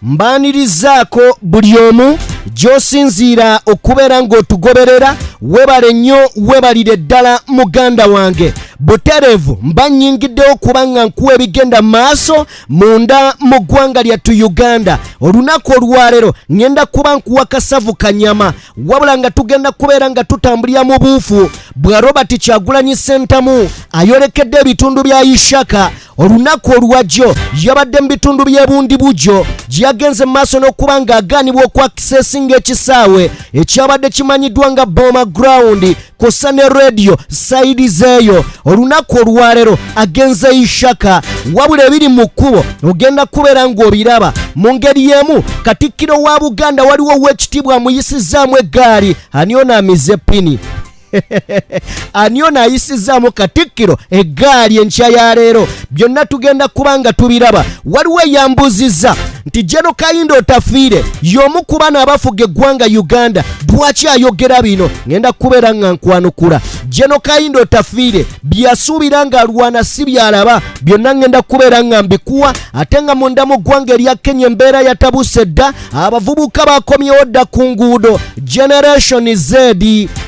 Mbaanirizaako buli omu gy'osinziira okubeera ng'otugoberera. Webale nnyo, webalire ddala muganda wange. Butereevu mba nnyingiddewo kubanga nkuwa ebigenda maaso munda mu ggwanga lyattu Uganda. Olunaku olwaleero ŋŋenda kuba nkuwa kasavu kanyama, wabula nga tugenda kubeera nga tutambulira mu buufu bwa Robert Kyagulanyi Ssentamu ayolekedde ebitundu bya Ishaka. Olunaku olwajjo yabadde mu bitundu by'Ebundibugyo gye yagenze mu maaso n'okuba ng'agaanibwa okwakisesinga ekisaawe ekyabadde kimanyiddwa nga Boma Ground kw'ossa ne rediyo sayidi zeeyo. Olunaku olwaleero agenze Ishaka, wabula ebiri mu kkubo ogenda kubeera ng'obiraba. Mu ngeri y'emu, Katikkiro wa Buganda waliwo ow'ekitiibwa amuyisizzaamu eggaali. Ani ono amize ppini? Ani ono ayisizzaamu Katikkiro eggaali enkya ya leero? Byonna tugenda kuba nga tubiraba. Waliwo eyambuuzizza nti Jeno Kayindo Otafiire y'omu ku bano abafuga eggwanga Uganda, lwaki ayogera bino? Ngenda kubeera nga nkwanukula. Jeno Kayindo Otafiire byasuubira ng'alwana si byalaba. Byonna ngenda kubeera nga mbikuwa. Ate nga munda mu ggwanga erya Kenya embeera yatabuse dda, abavubuka bakomyewo dda ku nguudo. Generation Z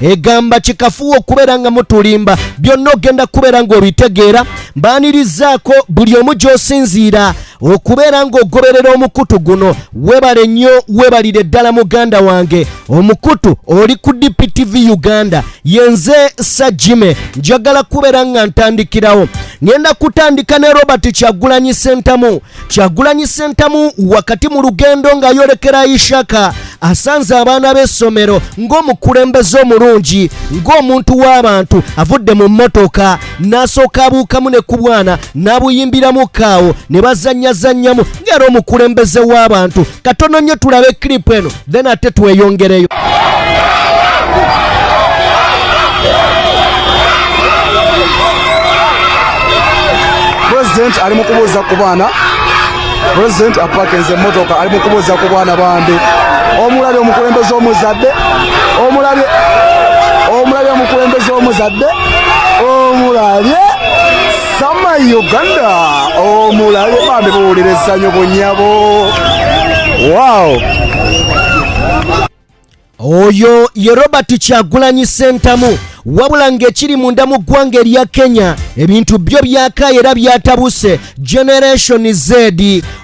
egamba kikafuuwa okubeera nga mutulimba. Byonna ogenda kubeera ng'obitegeera. Mbaanirizaako buli omu gy'osinziira okubeera ng'ogoberera omukutu guno. Webale nnyo, webalire ddala muganda wange. Omukutu oli ku DPTV Uganda. Yenze Sajime. Njagala kubeera nga ntandikirawo. Ngenda kutandika ne Robert Kyagulanyi Ssentamu. Kyagulanyi Ssentamu wakati mu lugendo ng'ayolekera Ishaka asanze abaana b'essomero. Ng'omukulembeze omulungi, ng'omuntu w'abantu, avudde mu mmotoka n'asooka abuukamu ne ku bwana n'abuyimbiramu kaawo ne bazannyazannyamu ng'era omukulembeze w'abantu. Katono nnyo tulabe kiripu eno, then ate tweyongereyo. President ali mu kubuuza ku baana. President apakinze emmotoka, ali mu kubuuza ku baana bambi. Omulabye omukulembeze omuzadde? Omulabye? Omulabye omukulembeze omuzadde? Omulabye sama Uganda? Omulabye bambi? Buwulira essanyu bunyabo. Wow. Oyo ye Robert Kyagulanyi Ssentamu. Wabula ng'ekiri munda mu ggwanga erya Kenya, ebintu byo byakaye era byatabuse. Generation Z,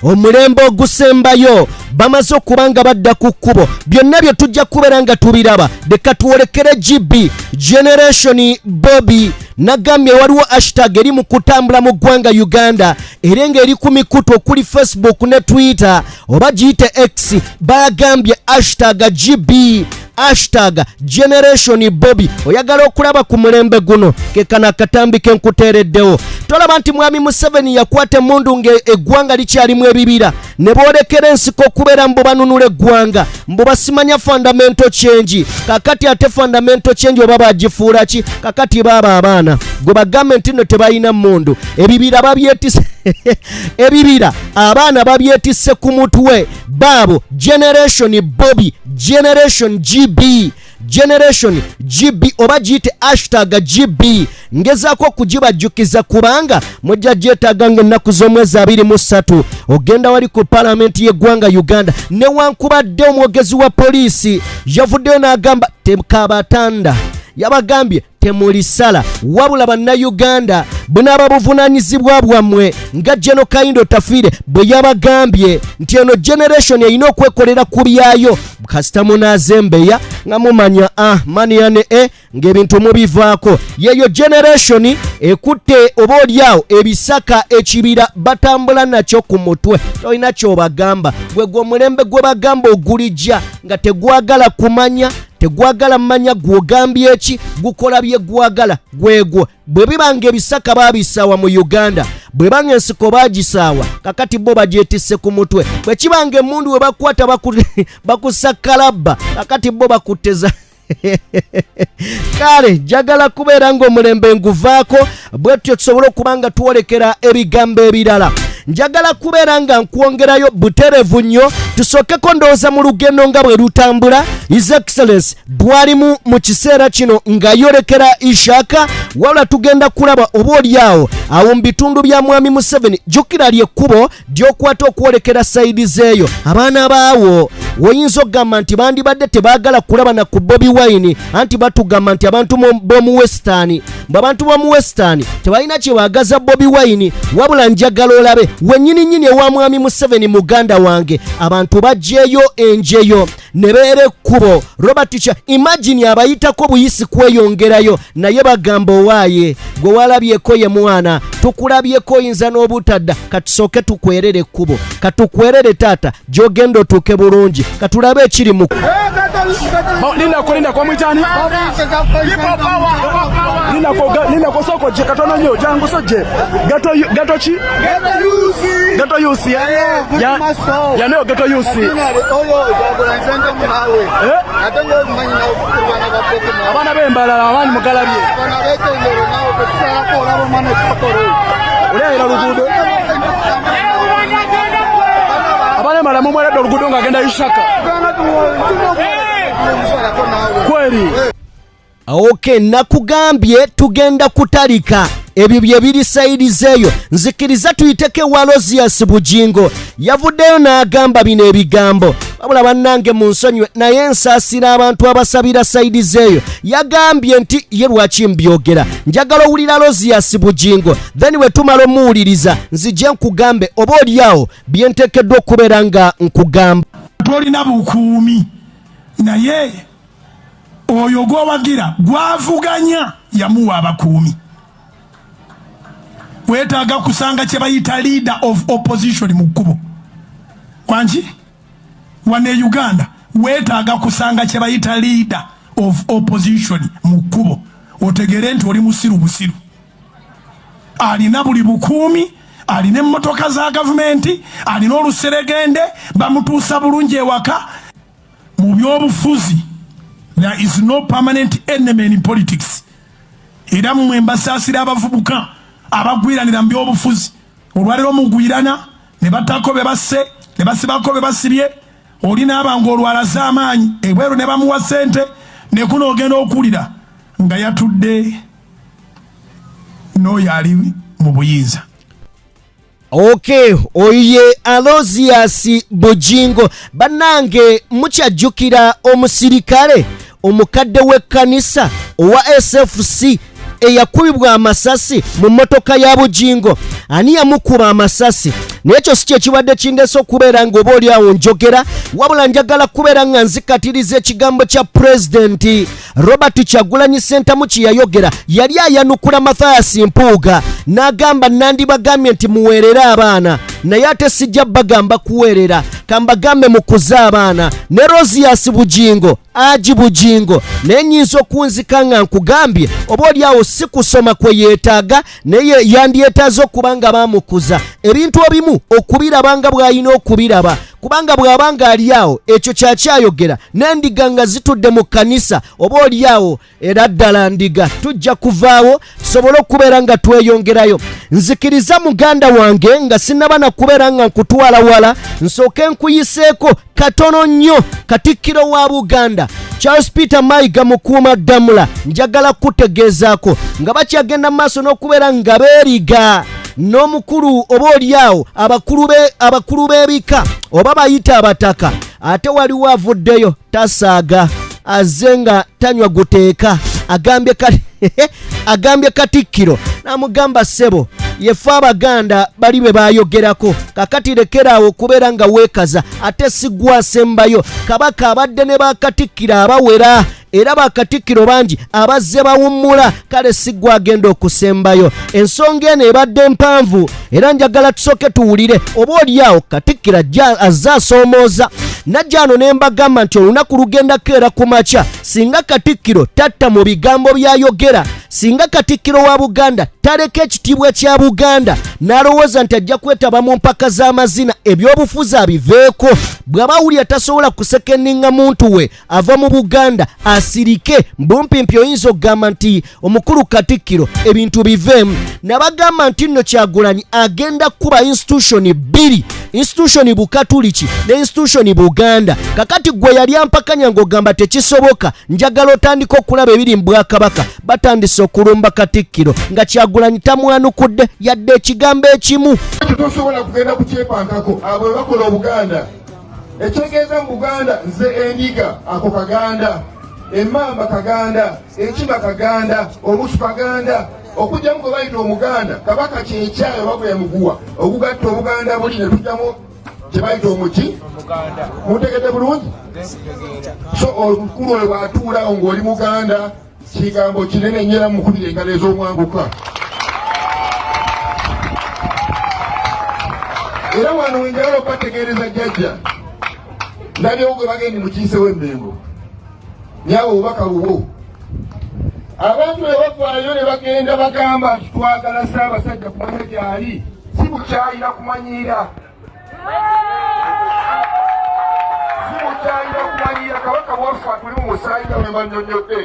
omulembe ogusembayo, bamaze okuba nga badda ku kkubo. Byonna bye tujja kubeera nga tubiraba. Leka twolekere GB, Generation Bobi. Nagambye waliwo hashtag eri mu kutambula mu ggwanga Uganda, era ng'eri ku mikutu okuli Facebook ne Twitter oba giyite X. Bagambye hashtag GB, hashtag Generation Bobi. Oyagala okulaba ku mulembe guno, kekano akatambi kenkuteereddewo. Tolaba nti Mwami Museveni yakwata emundu nga eggwanga likyalimu ebibira, ne boolekera ensiko okubeera mbu banunula eggwanga, mbu basimanya fundamental change. Kakati ate fundamental change oba bagifuula ki? Kakati baaba abaana gwe bagambe nti nno tebalina mmundu, ebibira babyetise, ebibira abaana babyetisse ku mutwe. Baabo Generation Bobi, Generation GB, Generation GB oba giyite hashtag GB. Ngezaako okugibajjukiza kubanga mujja gyetaaga nga ennaku z'omwezi 23 ogenda wali ku palamenti y'eggwanga Uganda. Newankubadde omwogezi wa poliisi yavuddeyo n'agamba tekabatanda, yabagambye temulisala, wabula Bannayuganda bunaaba buvunaanyizibwa bwammwe, nga Jeno Kayindo Tafiire bwe yabagambye nti eno generation erina okwekolera ku byayo. Kasita munaazembeya nga mumanya a maniyane e ng'ebintu mubivaako. Yeyo generation ekutte oba oliawo ebisaka, ekibira batambula nakyo ku mutwe, tolina kyobagamba. Gwe gwe omulembe gwe bagamba ogulijja nga tegwagala kumanya, tegwagala manya gwogambye eki, gukola bye gwagala. Gwegwo bwe biba nga ebisaka baabisaawa mu Uganda, bwe banga ensiko baagisaawa, kakati bo bagyetisse ku mutwe. Bwe kiba nga emmundu we bakwata bakusakalabba, kakati bo bakutteza. Kale njagala kubeera ng'omulembe nguvaako bwetyo tusobole okuba nga twolekera ebigambo ebirala. Njagala kubeera nga nkwongerayo buterevu nnyo, tusookeko ndowooza mu lugendo nga bwe lutambula. His Excellence dwalimu mu kiseera kino ng'ayolekera Ishaka, wabula tugenda kulaba oba oli awo awo mu bitundu bya Mwami Museveni. Jjukira lyekkubo gy'okwata okwolekera sayidi zeeyo. Abaana baawo woyinza okugamba nti bandibadde tebaagala kulaba na ku Bobi Wine, anti batugamba nti abantu b'omu Western, mbu abantu b'omu Western tebalina kye baagaza Bobi Wine. Wabula njagala olabe wennyini nnyini ewa Mwami Museveni, muganda wange, abantu baggyeyo enjeyo ne beera ekkubo. Robert Kya imagine abayitako buyisi kweyongerayo, naye bagamba owaaye gwe walabyeko ye mwana tukulabyeko, oyinza n'obutadda, katusooke tukwerere ekkubo, katukwerere taata gy'ogenda otuuke bulungi, katulabe ekiri mu Lindako, lindako, mwitani lindako, lindako, soko je katono nnyo, jangu sojje gato gato ki gato yusi ya ya ya nayo gato yusi. Eh? Abaana b'embalala abaani mugalabye olyaira luguudo, abaana b'embalala mumweredde oluguudo ng'agenda Ishaka kweri. Ok, nakugambye tugenda kutalika ebyo bye biri sayidi zeeyo. Nzikiriza tuyiteko ewa Alozias Bugingo, yavuddeyo n'agamba bino ebigambo. Wabula bannange munsonyiwe, naye nsaasira abantu abasabira sayidi zeeyo. Yagambye nti ye lwaki mbyogera, njagala owulira Alozias Bugingo, then bwe tumala omuwuliriza nzije nkugambe oba oliawo bye nteekeddwa okubeera nga nkugamba. Tolina bukuumi, naye oyo gwowagira gwavuganya yamuwa abakuumi. Weetaaga kusanga kye bayita leader of opposition mu kkubo. Kwanki wano e Uganda weetaaga kusanga kye bayita leader of opposition mu kkubo, otegere nti oli musiru busiru. Alina buli bukuumi, alina emmotoka za gavumenti, alina oluseregende, bamutuusa bulungi ewaka. Mu byobufuzi there is no permanent enemy in politics. Era mmwe mbasaasira abavubuka abagwiranira mu byobufuzi. Olwaleero mugwirana ne battako be basse, ne basibako be basibye, oli naaba nga olwalaze amaanyi ebweru ne bamuwa ssente, ne kuno ogenda okuwulira nga yatudde n'oyo ali mu buyinza. Ok, oyo ye Alozias Bugingo. Bannange, mukyajjukira omusirikale omukadde w'ekkanisa owa SFC eyakubibwa amasasi mu mmotoka ya Bugingo? Ani yamukuba amasasi? Naye ekyo si kyekibadde kindeese okubeera nga oba oli awo njogera, wabula njagala kubeera nga nzikatiriza ekigambo kya Pulezidenti Robert Kyagulanyi Ssentamu kye yayogera. Yali ayanukula Mathias Mpuuga n'agamba, nandibagambye nti muweerere abaana, naye ate sijja bagamba kuweerera, kambagambe mukuze abaana. Ne Rosias Bugingo agi Bugingo naye nyinza okunzika nga nkugambye oba oli awo si kusoma kwe yeetaaga, naye yandyetaaze okuba nga bamukuza ebintu ebimu okubiraba nga bw'alina okubiraba, kubanga bw'aba ng'ali awo ekyo kyakyayogera n'endiga nga zitudde mu kkanisa oba oli awo era ddala ndiga. Tujja kuvaawo tusobole okubeera nga tweyongerayo. Nzikiriza muganda wange, nga sinnaba na kubeera nga nkutwala wala, nsooke nkuyiseeko katono nnyo. Katikkiro wa Buganda Charles Peter Mayiga Mukuuma Ddamula, njagala kukutegeezaako nga bakyagenda mu maaso n'okubeera nga beeriga n'omukulu oba oliawo abakulu b'ebika oba bayita abataka. Ate waliwo avuddeyo tasaaga, azze nga tanywa guteeka, agambye Katikkiro n'amugamba, ssebo, yefe Abaganda bali be bayogerako, kakati lekeraawo okubeera nga weekaza, ate si gwasembayo. Kabaka abadde ne bakatikkiro abawera, era bakatikkiro bangi abazze bawummula, kale si gwagenda okusembayo. Ensonga eno ebadde mpanvu, era njagala tusooke tuwulire oba oliawo Katikkiro azze asoomooza. Najja ano ne mbagamba nti olunaku lugenda keera ku makya singa Katikkiro tatta mu bigambo by'ayogera, singa Katikkiro wa Buganda taleka ekitiibwa kya Buganda n'alowooza nti ajja kwetaba mu mpaka z'amazina, ebyobufuzi abiveeko. Bw'aba awulira tasobola kusekeninga muntu we ava mu Buganda. Asirike mbumpimpi, oyinza okugamba nti omukulu Katikkiro ebintu biveemu. Nabagamba nti nno Kyagulanyi agenda kukuba institution bbiri, institution Bukatuliki ne institution Buganda. Kakati gwe yali ampakanya ng'ogamba tekisoboka, njagala otandika okulaba ebiri mu bwakabaka. Batandise okulumba Katikkiro nga Kyagulanyi tamwanukudde yadde ekigambo ekimu. Ekyo tosobola kugenda kukyepankako. Abo bwe bakola Obuganda, ekitegeeza mu Buganda nze endiga, ako kaganda, emmamba kaganda, enkima kaganda, omusu kaganda, okugyamu gwe bayita Omuganda. Kabaka kyekyayo oba gwe muguwa ogugatta Obuganda buli ne tujjamu kye bayita omuki. Muntegedde bulungi? So omukulu oyo bw'atuulawo ng'oli Muganda, kigambo kinene nnyo, era mukubira engalo ez'omwanguka. Era wano wenjagala okubategeereza, jjajja ndabyewo gwe bagendi mukiise w'Emmengo, nyawe obubaka bubwo. Abantu ne bavaayo ne bagenda bagamba nti twagala Ssaabasajja kumanya gyali, si bukyayira kumanyiira, si bukyayira kumanyiira. Kabaka waffe atuli mu musaayi nga bwe bannyonnyodde.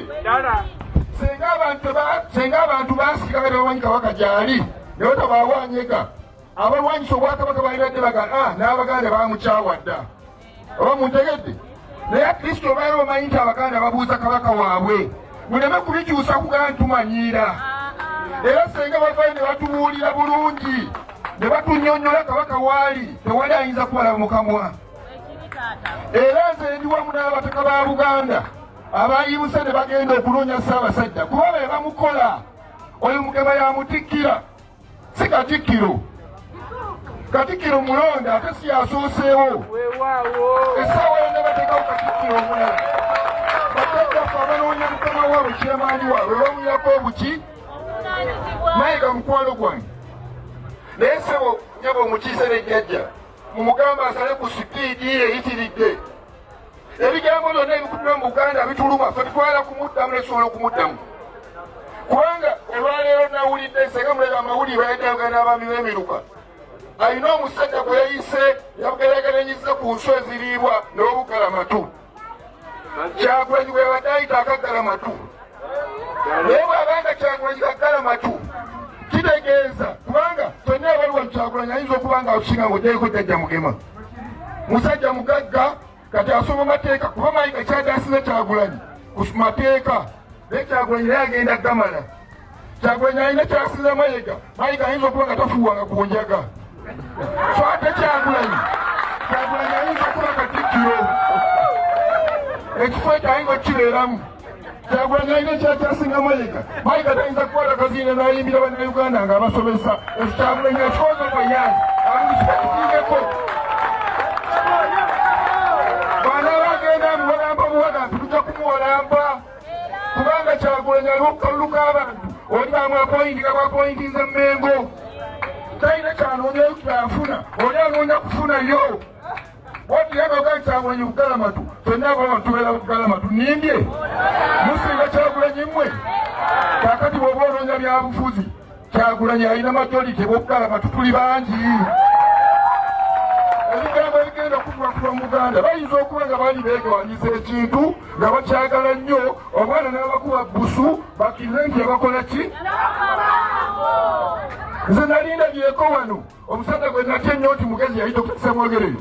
Senga abantu baasika nga tebamanyi kabaka gyali, ne batabaawo anyega. Abalwanyisa obwakabaka balibadde baga n'Abaganda bamukyawa dda, oba muntegedde? Naye Kristo obaera omanyi nti Abaganda babuuza kabaka waabwe, muleme kubikyusa kugamba ntumanyiira. Era senga bavayo ne batubuulira bulungi ne batunyonyola kabaka waali, tewali ayinza kubalaba mukamwa. Era nze ndi wamu n'abataka ba Buganda abayibuse ne bagenda okunoonya Ssaabasajja, kuba be bamukola. Oyo Mugema yamutikkira, si Katikkiro. Katikkiro mulonda, ate si yasooseewo. Essaawa yonna bateekawo katikkiro omulala. Bajjajjaffe abanoonya mukama waabwe, kyemaani waabwe, bamuyako obuki. Mayiga mukwano gwange, naye ssebo nyabo omukiise ne jjajja mumugamba asale ku sipiidi eyitiridde. Ebigambo byonna ebikubibwa mu Buganda bituluma, fe tutwala kumuddamu, netusobola okumuddamu, kubanga olwaleero nawulidde senga mulaba amawulire bayajjagana abaami b'emiruka, alina omusajja gwe yayise yageraageranyiza ku nswa eziriibwa n'obugalamatu. Kyagulanyi bwe yabadde ayita akagalamatu, naye bw'abanga Kyagulanyi kagalamatu, kitegeeza kubanga ffenna abali wano Kyagulanyi ayinza okuba nga atusinga ng'ogyeko jjajja Mugema, musajja mugagga, kati asoma mateeka. Kuba Mayiga kyadasiza Kyagulanyi ku mateeka, naye Kyagulanyi naye agenda gamala. Kyagulanyi alina kyasiza Mayiga. Mayiga ayinza okuba nga tafuuwanga ku njaga, so ate Kyagulanyi ayinza okuba katikkiro, ekifo ekyo ayinza okukibeeramu. Kyagulanyi alina ekyakyasinga Mayiga. Mayiga tayinza kukwata kaziina n'ayimbira Bannayuganda nga abasomesa. Ekyo Kyagulanyi akikoze for years, amukitingeko. Bana bagenda muwalampa buwalampi, tujja kumuwalampa, kubanga Kyagulanyi aliwo kukalulu k'abantu. Oli bamwapointinga bwapointinze Mmengo, talina kyanoonya kyafuna, oli anoonya kufunayo. Wati yagaga Kyagulanyi bugalamatu, fenna abalaba tubeera bugalamatu. Nimbye? Musinga Kyagulanyi mmwe? Kakati bw'oba onoonya byabufuzi, Kyagulanyi alina majority, bwobugalamatu tuli bangi. Ebigambo ebigenda kutubakuba mu Buganda, bayinza okuba nga baali beegwanyiza ekintu nga bakyagala nnyo, omwana n'abakuba busu, bakkirize nti yabakola ki. Nze nali ndabyeko wano omusajja gwe natya ennyo nti mugezi, yali Dr. Ssemwogerere,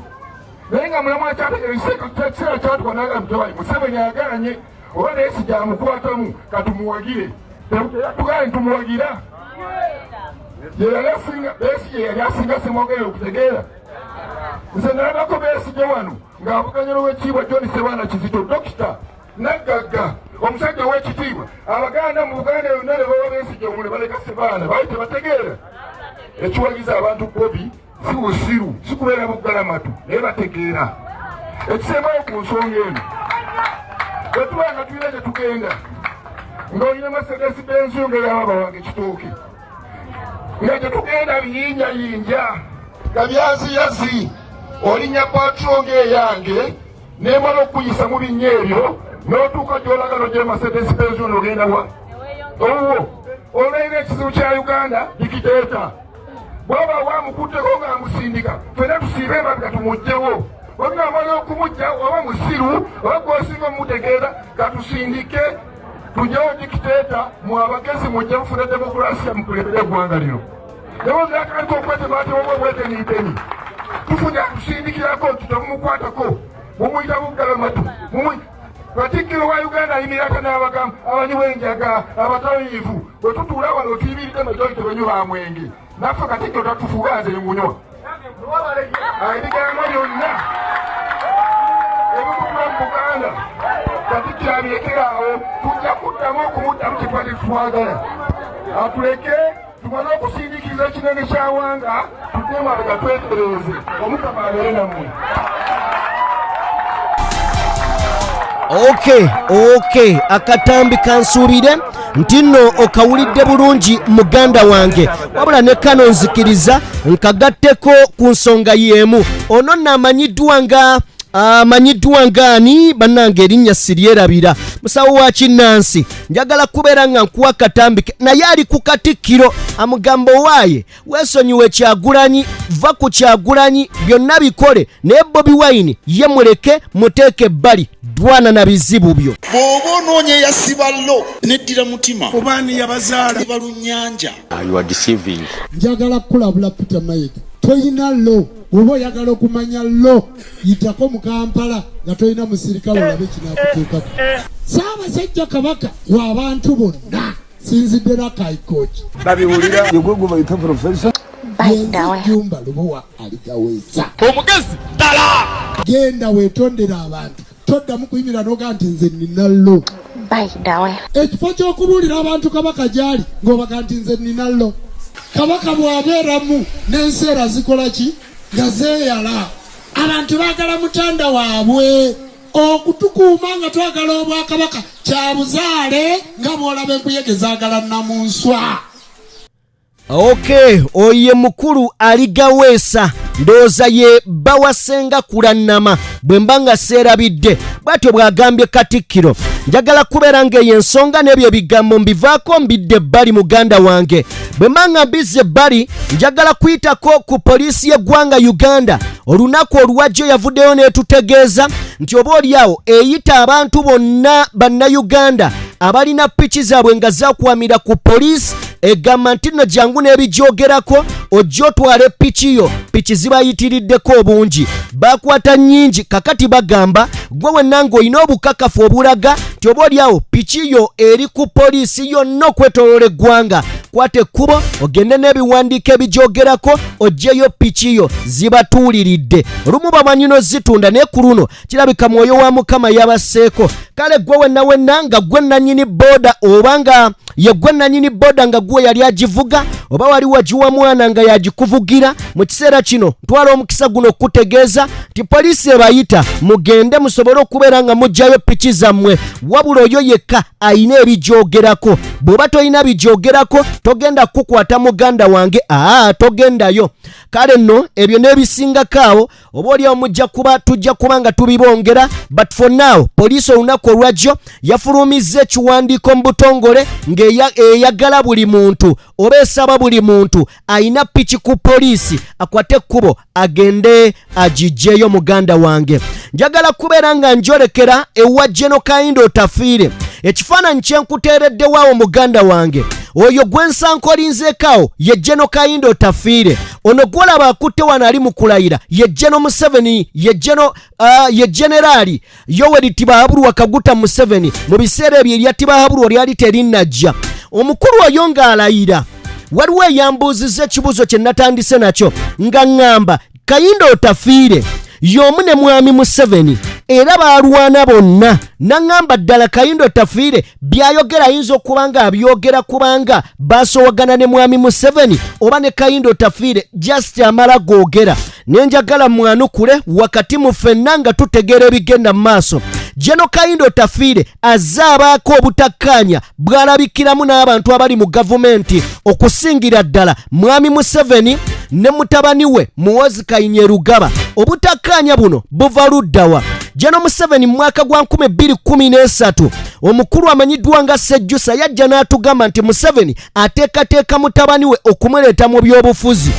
naye nga mulamu akyategera. Ekiseera kyatuka naga mutabayi Museveni aganye oba naye sijamukwatamu, katumuwagire. Teyatugaanye ntumuwagira. Besigye yali asinga Ssemwogerere okutegeera. Nze nalabako Besigye wano ng'avuganya n'Owekitiibwa John Sebaana Kizito, dokita naggagga, omusajja ow'ekitiibwa. Abaganda mu Buganda yonna ne bawa Besigye omule, baleka Sebaana. Baali tebategeera. Ekiwagiza abantu Bobi si busiru, si kubeera buggalamatu, naye bategeera. Ekisembayo ku nsonga eno, bwe tuba nga tulina gye tugenda, ng'olina Mercedes Benz nga eyababa wange kitooke, nga gye tugenda biyinjayinja nga byaziyazi, olinya Patrol ng'eyange nemala okuyisa mu binnya ebyo n'otuuka gy'olaga, nogye Mercedes Benz n'ogenda wa owuwo. Olw'era ekizibu kya Uganda, dictator bwaba wamukutteko ng'amusindika, fena tusiibe emabega tumuggyewo. Bonna Bw'onaamala okumujja oba musiru oba gwosinga omutegeera, katusindike tujjewo dikiteeta. Mu abagezi mujje mufune demokulasiya, mukulembere eggwanga lino. Naye byakandika okwetematema obweteniteni, tufunye atusindikirako nti temumukwatako, mumuyita buggalamatu. Katikkiro wa Uganda ayimirako n'abagamba abanywi b'enjaga, abatamiivu. Bwe tutuula wano tuyimiridde, majority banywi ba mwenge. Naffe katikkiro tatufuga, nze ngunywa. Ebigambo byonna ebikutula mu Buganda, katikkiro abirekeraawo. Tujja kuddamu okumuddamu kyetwali tutwagala. Atuleke tumale okusindiikiriza ekinene kyawanga, tuddemu abega, twetereeze. Omukama abeere nammwe. Okay, akatambi kansuubire nti nno okawulidde bulungi, muganda wange. Wabula ne kano nzikiriza nkagatteko ku nsonga y'emu. Ono nno amanyiddwa nga ani? Bannange, erinnya siryerabira. Musawo wa kinnansi. Njagala kubeera nga nkuwa akatambike, naye ali ku katikkiro amugamba, owaaye, weesonyiwe Kyagulanyi, va ku Kyagulanyi, byonna bikole, naye Bobi Wine ye muleke, muteeke ebbali, dwana na bizibu byo. Bw'oba onoonya eyasiba lo neddira mutima. Obaani yabazaala? Balunnyanja. You are deceiving. Njagala kukulabula, Peter Mayiga, toyina lo. Bw'oba oyagala okumanya lo, yitako mu Kampala nga tolina musirikale, olabe kinakutuukako. Ssaabasajja Kabaka w'abantu bonna. Sinzidde Rakaikoki. Babiwulira yegwe bayita profesa. Yenze Jumba Lubowa Aligaweesa. Omugezi ddala. Genda weetondera abantu, toddamu kuyimira noga nti nze nina lo. Ekifo ky'okubuulira abantu Kabaka gy'ali, ng'obaga nti nze nina lo. Kabaka bw'abeeramu n'enseera zikola ki? Nga zeeyala. Abantu baagala mutanda waabwe okutukuuma, nga twagala obwakabaka kya buzaale, nga bw'olaba enkuyege zaagala namunswa. Ok, oye mukulu Aligaweesa, ndowooza ye bawasenga Kulannama, bwe mba nga seerabidde. Bw'atyo bw'agambye katikkiro. Njagala kubeera ng'eyo ensonga n'ebyo ebigambo mbivaako, mbidde ebbali, muganda wange. Bwe mba nga mbizze ebbali, njagala kuyitako ku poliisi y'eggwanga Uganda. Olunaku oluwajjo yavuddeyo n'etutegeeza nti oba oliawo eyita abantu bonna bannayuganda abalina piki zaabwe nga zakwamira ku poliisi. Egamba nti nno jangu n'ebijoogerako, ojja otwala epiki yo. Piki zibayitiriddeko obungi, bakwata nnyingi. Kakati bagamba gwe wenna ng'olina obukakafu obulaga nti oba oliawo piki yo eri ku poliisi yonna okwetooloola eggwanga, kwata ekkubo ogende n'ebiwandiiko ebijoogerako, oggyeyo piki yo. Zibatuuliridde, olumu bamanyi n'ozitunda, naye ku luno kirabika mwoyo wa Mukama yabasseeko. Kale gwe wenna wenna nga gwe nannyini booda, oba nga ye gwe nannyini booda nga gwe yali agivuga, oba wali wagiwa mwana nga yagikuvugira, mu kiseera kino ntwala omukisa guno okukutegeeza nti poliisi ebayita, mugende musobole okubeera nga muggyayo piki zammwe. Wabula oyo yekka ayina ebijoogerako. Bw'oba tolina bijoogerako, togenda kukukwata, muganda wange. Aa, togendayo. Kale nno ebyo n'ebisingako awo oba oliawo mujja kuba tujja kuba nga tubibongera. But for now, poliisi olunaku olwajjo yafulumizza ekiwandiiko mu butongole ng'eyagala buli muntu, oba esaba buli muntu ayina piki ku poliisi akwate ekkubo agende agiggyeyo. Muganda wange, njagala kubeera nga njolekera ewa General Kahinda Otafiire. Ekifaananyi kyenkuteereddewo, muganda wange, oyo gwe nsankolinzeekaawo ye General Kahinda Otafiire. Ono gwolaba akutte wano ali mu kulayira ye General Museveni, ye General ye Generaali Yoweri Tibahabulwa Kaguta Museveni. Mu biseera ebyo erya Tibahabulwa lyali terinnajja. Omukulu oyo ng'alayira, waliwo eyambuuzizza ekibuuzo kye natandise nakyo nga ŋŋamba Kahinda Otafiire y'omu ne mwami Museveni era baalwana bonna. Naŋŋamba ddala Kahinda Otafiire byayogera ayinza okuba nga abyogera kubanga baasowagana ne mwami Museveni, oba ne Kahinda Otafiire just amala googera. Ne njagala mwanukule wakati mu ffenna nga tutegeera ebigenda mu maaso. General Kahinda Otafiire azze abaako obutakkaanya bw'alabikiramu n'abantu abali mu gavumenti, okusingira ddala mwami Museveni ne mutabani we Muhoozi Kainerugaba. Obutakkaanya buno buva luddawa? General Museveni mu mwaka gwa 2013, omukulu amanyiddwa nga Sejjusa yajja n'atugamba nti Museveni ateekateeka mutabani we okumuleeta mu byobufuzi.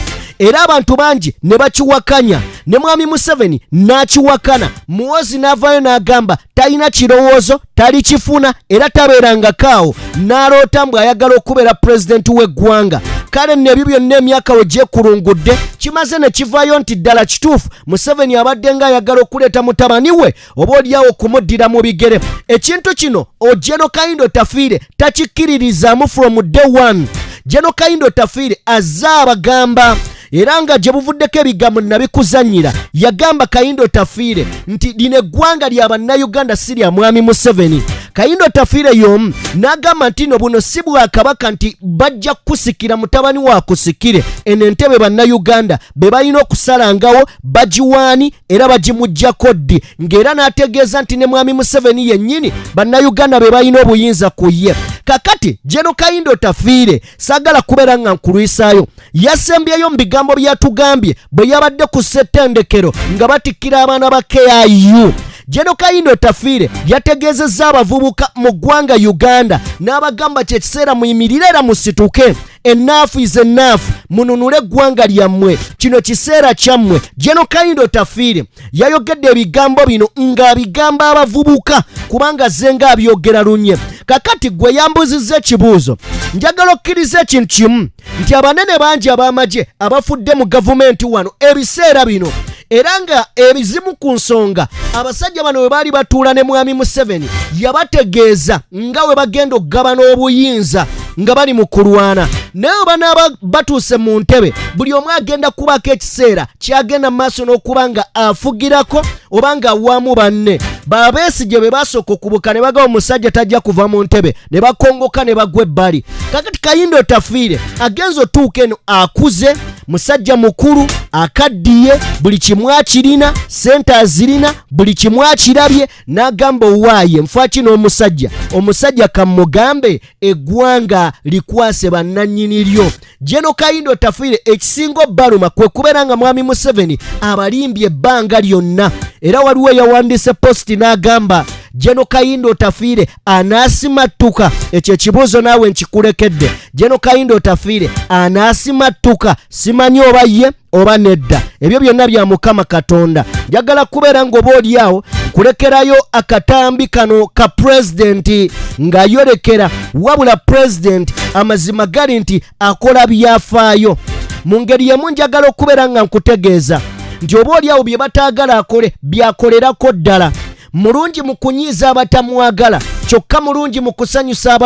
Era abantu bangi ne bakiwakanya, ne Mwami Museveni n'akiwakana. Muhoozi n'avaayo n'agamba talina kirowoozo, talikifuna, era tabeerangako n'aloota mbu ayagala okubeera pulezidenti w'eggwanga. Kale nno ebyo byonna emyaka we gyekulungudde kimaze ne kivaayo nti ddala kituufu Museveni abadde ng'ayagala okuleeta mutabani we oba oliawo okumuddira mu bigere. Ekintu kino General Kahinda Otafiire takikkiririzaamu from day one. General Kahinda Otafiire azze abagamba, era nga gye buvuddeko ebigambo nabikuzannyira, yagamba Kahinda Otafiire nti lino eggwanga lya Bannayuganda, si lya Mwami Museveni. Kahinda Otafiire y'omu n'agamba nti no buno si bwakabaka nti bajja kukusikira mutabani wa kusikire. Eno entebe Bannayuganda be balina okusalangawo bagiwaani era bagimuggyako ddi, ng'era n'ategeeza nti ne Mwami Museveni yennyini Bannayuganda be balina obuyinza ku ye. Kakati General Kahinda Otafiire, saagala kubeera nga nkulwisaayo, yasembyeyo mu bigambo byatugambye bwe yabadde ku ssettendekero nga batikkira abaana ba KIU. General Kahinda Otafiire yategeezezza abavubuka mu ggwanga Uganda n'abagamba kyekiseera muyimirire era musituke, enough is enough, mununule eggwanga lyammwe, kino kiseera kyammwe. General Kahinda Otafiire yayogedde ebigambo bino ng'abigamba abavubuka kubanga ze ng'abyogera lunye. Kakati gwe yambuzizza ekibuuzo, njagala okkiriza ekintu kimu nti abanene bangi ab'amagye abafudde mu gavumenti wano ebiseera bino, era nga ebizimu ku nsonga abasajja bano bwe baali batuula ne Mwami Museveni, yabategeeza nga we bagenda okugabana obuyinza nga bali mu kulwana, naye bwe banaaba batuuse mu ntebe, buli omu agenda kubaako ekiseera kyagenda mu maaso n'okuba nga afugirako oba nga awaamu banne. Babeesigye be basooka okubuka ne bagaba omusajja tajja kuva mu ntebe, ne bakongoka ne bagwa ebbali. Kakati Kahinda Otafiire agenza otuuka eno, akuze, musajja mukulu, akaddiye, buli kimu akirina, sente azirina, buli kimu akirabye, n'agamba owaaye nfaaki n'omusajja, omusajja kamugambe eggwanga likwase bannannyini lyo. General Kahinda Otafiire ekisinga obbaluma kwe kubeera nga Mwami Museveni abalimbye ebbanga lyonna. Era waliwo eyawandiise post n'agamba General Kahinda Otafiire anaasimattuka. Ekyo ekibuuzo naawe nkikulekedde. General Kahinda Otafiire anaasimattuka, simanyi oba ye oba nedda, ebyo byonna bya Mukama Katonda. Njagala kubeera ng'oba oli awo kulekerayo akatambi kano ka pulezidenti ng'ayolekera. Wabula pulezidenti amazima gali nti akola byafaayo. Mu ngeri yemu njagala okubeera nga nkutegeeza nti oba oli awo bye bataagala akole byakolerako ddala. Mulungi mu kunyiiza abatamwagala, kyokka mulungi mu kusanyusa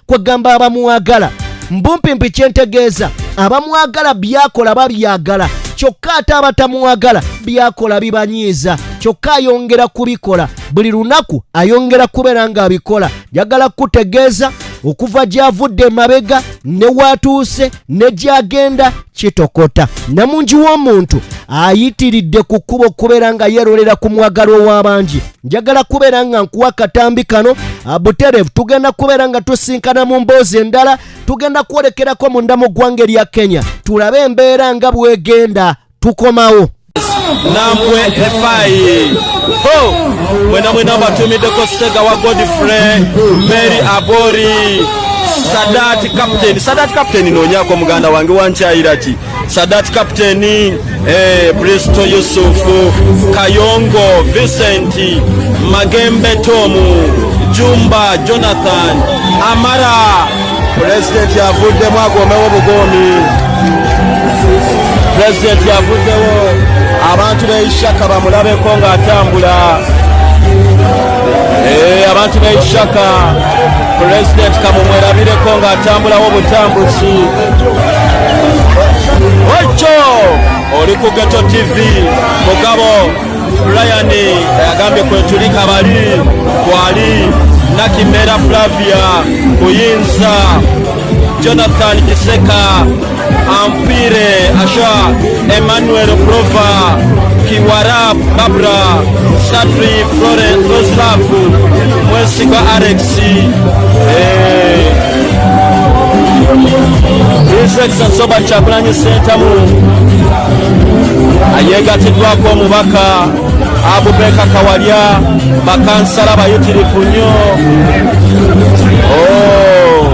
kwegamba abamwagala. Mbumpimpi kyentegeeza, abamwagala byakola babyagala, kyokka ate abatamwagala byakola bibanyiiza, kyokka ayongera kubikola buli lunaku, ayongera kubeera ng'abikola. Njagala kukutegeeza okuva gy'avudde emabega ne waatuuse ne gy'agenda kitokota. Namungi w'omuntu ayitiridde ku kkubo okubeera nga yeerolera ku mwagalo w'abangi. Njagala kubeera nga nkuwa akatambi kano butereevu. Tugenda kubeera nga tusinkana mu mboozi endala, tugenda kwolekerako munda mu ggwanga erya Kenya, tulabe embeera nga bwegenda. Tukomawo. Nambwe Efai ho mwena mwena mbatumiddeko Segawa Godfrey, Mary Abori, Sadat Captain, Sadat Captain noonyako muganda wange wankyayira ki Sadat Captain, Bristo Yusufu Kayongo, Vincent Magembe, Tomu Jumba, Jonathan Amara. Pulezidenti avuddemu agomewo bugomi. Pulezidenti avuddewo, abantu b'e Ishaka bamulabeko ng'atambula. Abantu b'e Ishaka, pulezidenti kamumwerabireko ng'atambulawo butambuzi. Ekyo oli ku Ghetto TV. Mugabo Brian agambye kwetuli kabali kwali Nakimera Flavia Kuyinza, Jonathan Kiseka Ampire, Asha Emmanuel Prova Kiwara, Babra Sadri, Florence Roslavu Mwesigwa, Alex, His Excellency Robert Kyagulanyi Ssentamu yeegatiddwako omubaka Abubeka Kawalya, bakansala bayitirivu nnyo. Oh.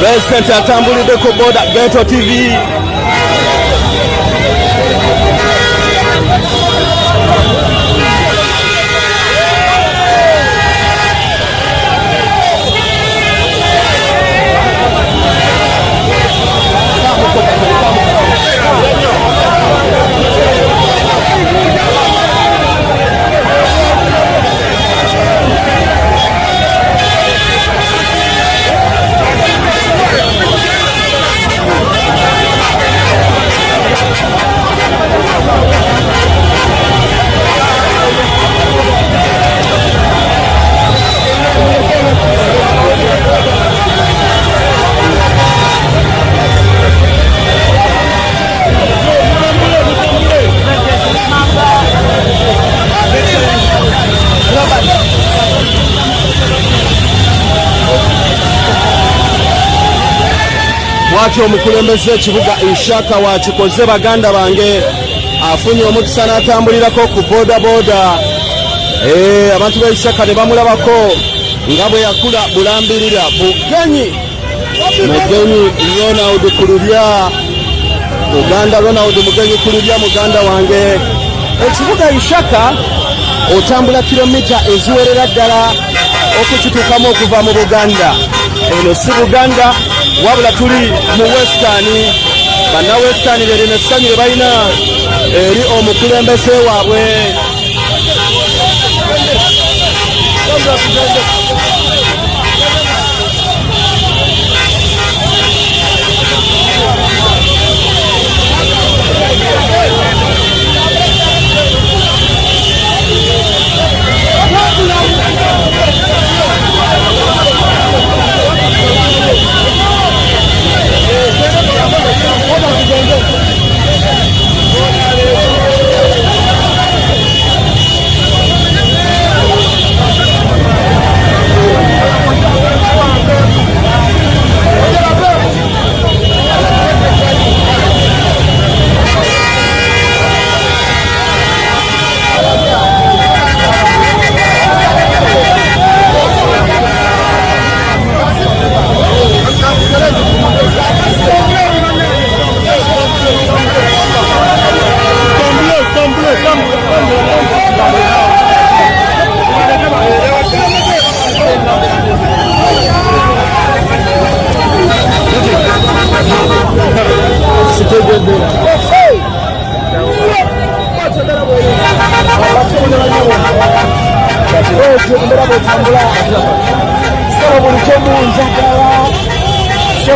Pulezidenti atambulidde ku boda Ghetto TV. Bwatyo omukulembeze ekibuga Ishaka wakikoze baganda bange afunye omukisa n'atambulirako ku bodaboda eh, abantu ba Ishaka ne bamulabako nga bwe yakula bulambirira bugenyi Mugenyi Ronald Kulubya Uganda Ronald Mugenyi Kulubya muganda wange ekibuga Ishaka otambula kilomita eziwerera ddala okukituukamu okuva mu Buganda eno si Buganda wabula tuli mu Western banna Western berino essanyu lye balina eri omukulembeze waabwe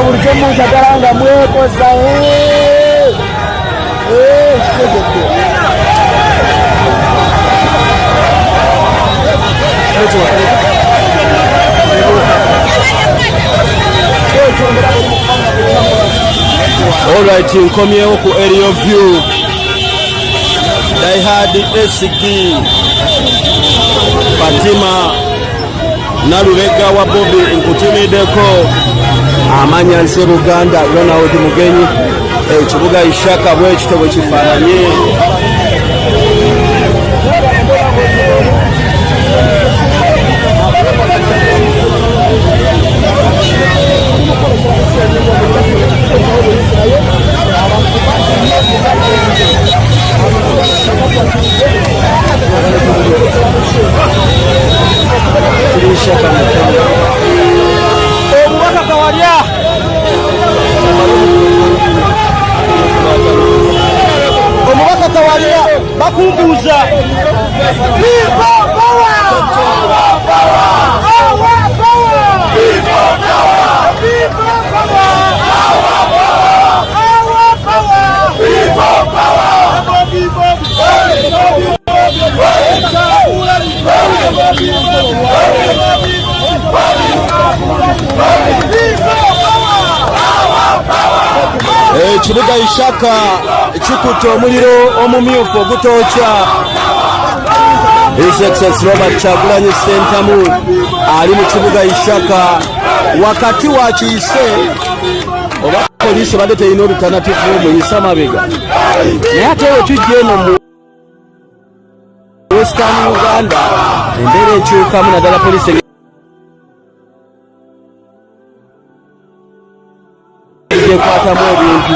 Bulijjo munjagala nga mwekoza kitegedde. Alright, nkomyewo ku Aerial View. Diehard SG Fatima Nalubega wa Bobi nkutumiddeko amanya nse Buganda Ronald Mugenyi ekibuga eh, Ishaka bwekito bwe kifaananye. Omubaka Kawalya omubaka Kawalya bakumbuuza Ekibuga Ishaka kikutte omuliro omumyufu ogutokya. His Excellency Robert Kyagulanyi Ssentamu ali mu kibuga Ishaka wakati wa kiyise oba poliisi badde terina olutanativu muyise amabega naye ate we tujja eno mu Western Uganda embeera ekyukamu naddala poliisi. gyekwatamu ebintu.